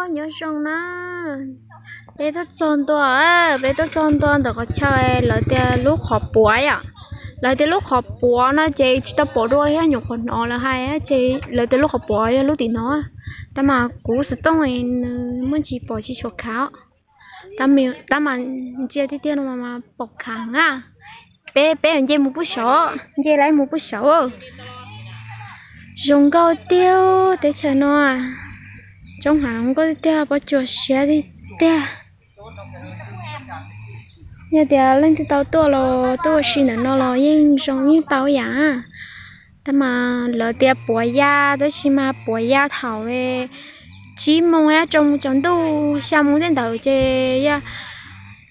Nyob zoo na, peb tuaj txog ntua, peb tuaj txog ntua ntawm qhov chaw lawv tias lub qhov puav yom. Lawv tias lub qhov puav no ces tsis tau pom dua li thiab, nyuam qhuav hnov lawv hais ces lawv tias lub qhov puav yog lub tim no. Tab mas kuv xov tooj nws muaj tsis pom tsis tshua khav. Tab mas ntsia tiag tiag no mas pom khav na. Peb, peb nce mus pub saud, nce lawv mus pub saud. Zoo nkauj tiag teb chaws no. Tsoom hav nkauj tiag, pob tsuas siab tiag tiag. Yog tias leej twg tau tuaj los tuaj ua si ntawm no los yeej zoo yeej tau yam. Tab mas lawv tias puav ya, tab sis mas puav ya thaum tsib moos tsaus ntuj xya moos tej ntawd ces yog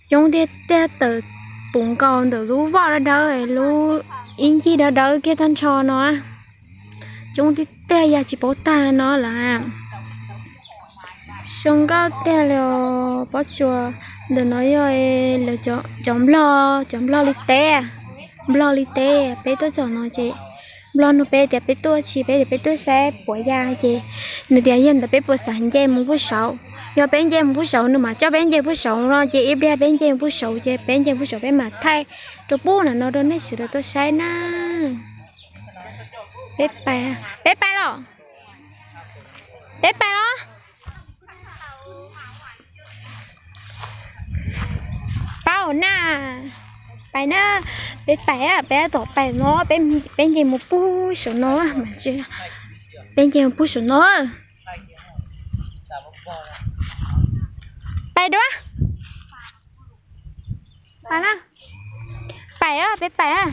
coob tiag tiag, tawm puv nkaus ntawm lub vaj dawb dawb, lub ib ncig dawb dawb kiag tag nrho no. Coob tiag tiag, yog tsis paub tag no lawm. Zoo nkauj tiag li os, pob tsuas. Ntawm no yog lawv cov nplog, cov nplog li teb, nplog li teb. Peb tuaj txog no ces nplog nug peb tias peb tuaj tsis, peb tias peb tuaj saib puav ya ces nws tias yog ntawd peb puas xav nce mus pub saud. Yog peb nce mus pub saud nws mam coj peb nce pub saud no ces ib pliag peb nce mus pub saud ces peb nce mus pub saud peb mam thaij rau pub ntawm no rau nej sawv daws tuaj saib na. Peb pais, peb pais los, peb pais los. Paub na, pais na, peb pais, peb tom pais no, peb nce mus pub saum no, peb nce mus pub saum no. Pais dua. Pais na, pais, peb pais na.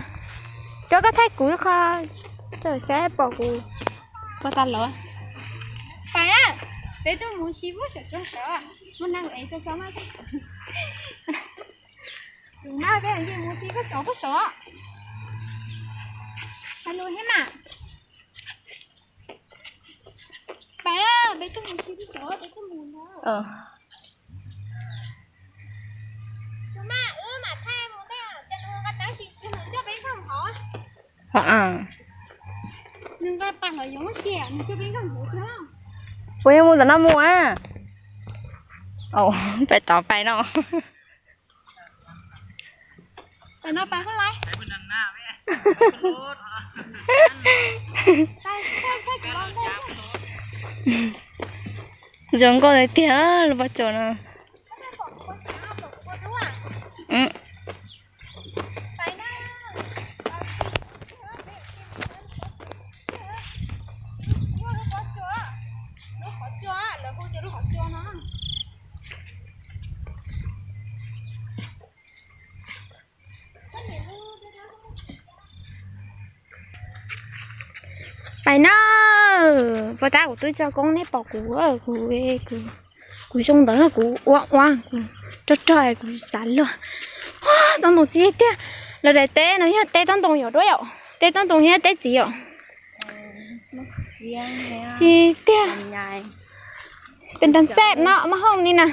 Rau koj thaij kuv qho, txawm saib pom kuv pov tas los. Pais na, peb tuaj mus si pub saum roob saud, muaj neeg ev txog txog mas. Tus no peb nce mus si pub saud, pub saud. Pais lus thiab mas. Pais, peb tuaj mus si pub saud, peb tuaj mus no. Puas yog mus ntawm no mus a? Pais tod pais no. Zoo nkauj tiag tiag lub pob tsuas no. Pais na, puas tab kuv twb tso koob nej pom kuv, kuv, kuv zoo ntawd kuv ua ua kuv rog rog kuv xav luag. Tob ntoo txi tiag. Lawv daim teb no yog teb tob ntoo yom, duab yom, teb tob ntoo yog teb txiv yom. Txi tiag. Pes ntau xej no maj hooj li na.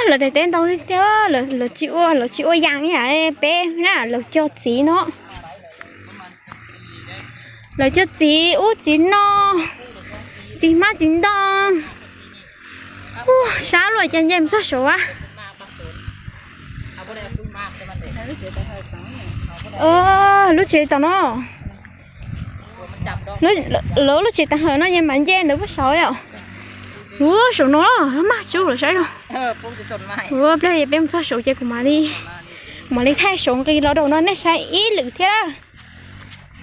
Lawv daim teb ntau tiag tiag, lawv tsis ua, lawv tsis ua yam yam peb na, lawv cog txiv no. Lawv cog txiv ub txiv no, txiv hmab txiv ntoo. Sab luaj cas nce mus txog saud a. Lub tsev tom no, lawv lub tsev tag hawm no ces mam nce ntawd pub saud yom. Ua saum no maj tsub lawm saib zoo. Ua pliag peb mus txog saud ces kuv mam li, kuv mam li thaij saud nqis los rau no nej saib ib lwm thiab.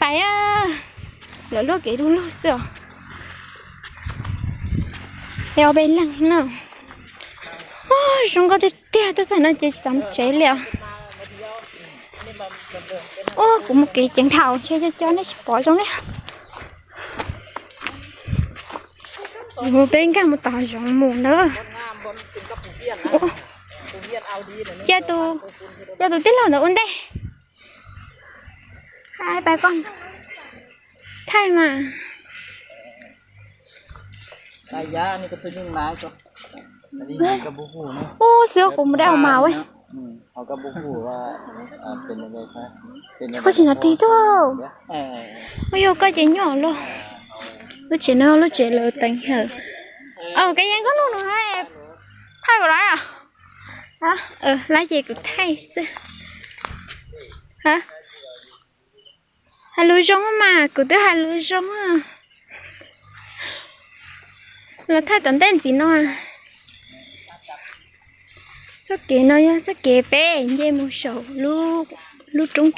Pais, lawv luaj kev du lug xwb os. Ob peb leeg na. Zoo nkauj tiag tiag, tuaj txog no ces tsis xav mus tsev li os. Ua kuv mus kev ceev dhau ntshe cov cov nej tsis pom zoo li. Peb nkag mus tom zoov mus na. Cia tus tij laug ntawd ua ntej. Pais pom thaij mas. Ub, xwb kuv mus dai os mas ua. Koj tsis hnav ris tuaj. Ua yog koj ces nyuaj luaj. Lub tsev no lub tsev lawv teev hawm. Au, kab yeeb koj lub no thaij puas lawm? Lawv ces kuv thaij xwb. Hais lus zoo mas, kuv twb hais lus zoo. Los thaij tom ntej ntxiv no. Txoj kev no yog txoj kev peb nce mus saum lub, lub roob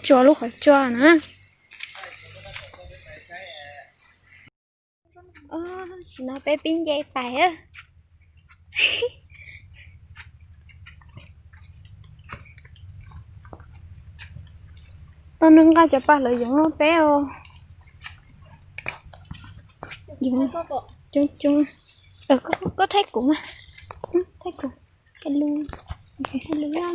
tsua, lub qhov tsua na. Tam sim no peb pib nce pais. Tau nws nqa cov pas lawv yoov no peb os. Coob coob. Koj thaij kuv mas. Thaij kuv. Hais lus, hais lus laj.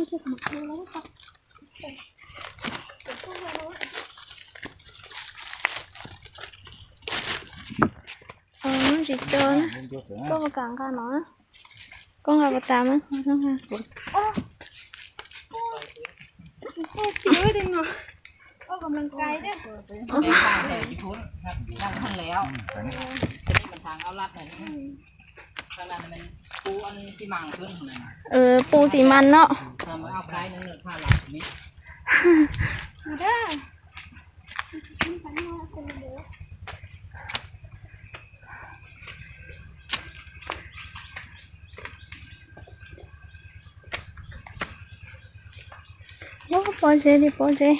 Tsis tso na. Koj puas kam nqa no? Koj nqa puas tas mas? Pus xi mas no. Ub, pob zeb li pob zeb.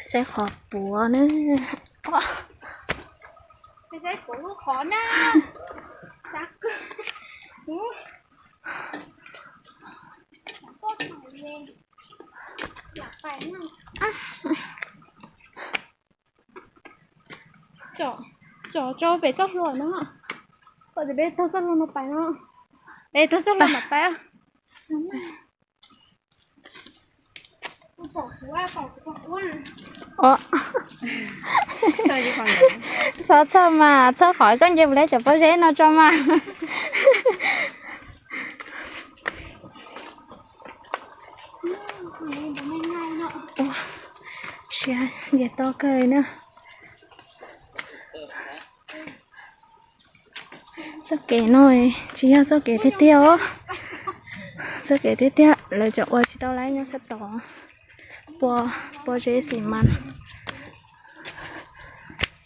Saib qhov puav na. Saib puav lub qhov na. Tsom rau pem txoj hlua no. Kom tias peb taug txoj hlua no pais no. Peb taug txoj hlua no pais. Txhob txhawj mas, txhawj qhov koj nce mus lawv cov pob zeb no tso mas. Siab nce toj kawg na. Txoj kev no tsis yog txoj kev tiag tiag os. Txoj kev tiag tiag lawv tseem ua tsis tau lawm nyob sab tod. Pua, pua zeb xi mas.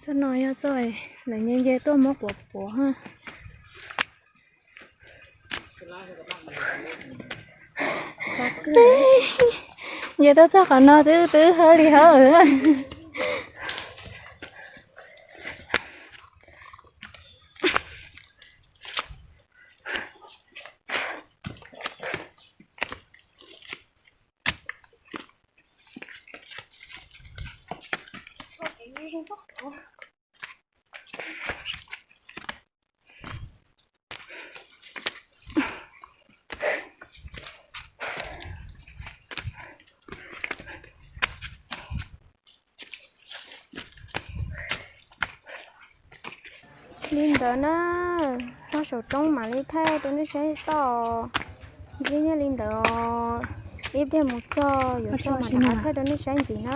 Txoj no yog txoj lawv nce nce tuaj muab puav puav. Nce tuaj txog qhov no twb twb hawb li hawb. Li ntawd na, txog saum roob mam li thaij rau nej saib toj. Ntsib nyiaj li ntawd os, ib pliag mus txog yuav txog mam rov qab thaij rau nej saib ntxiv na.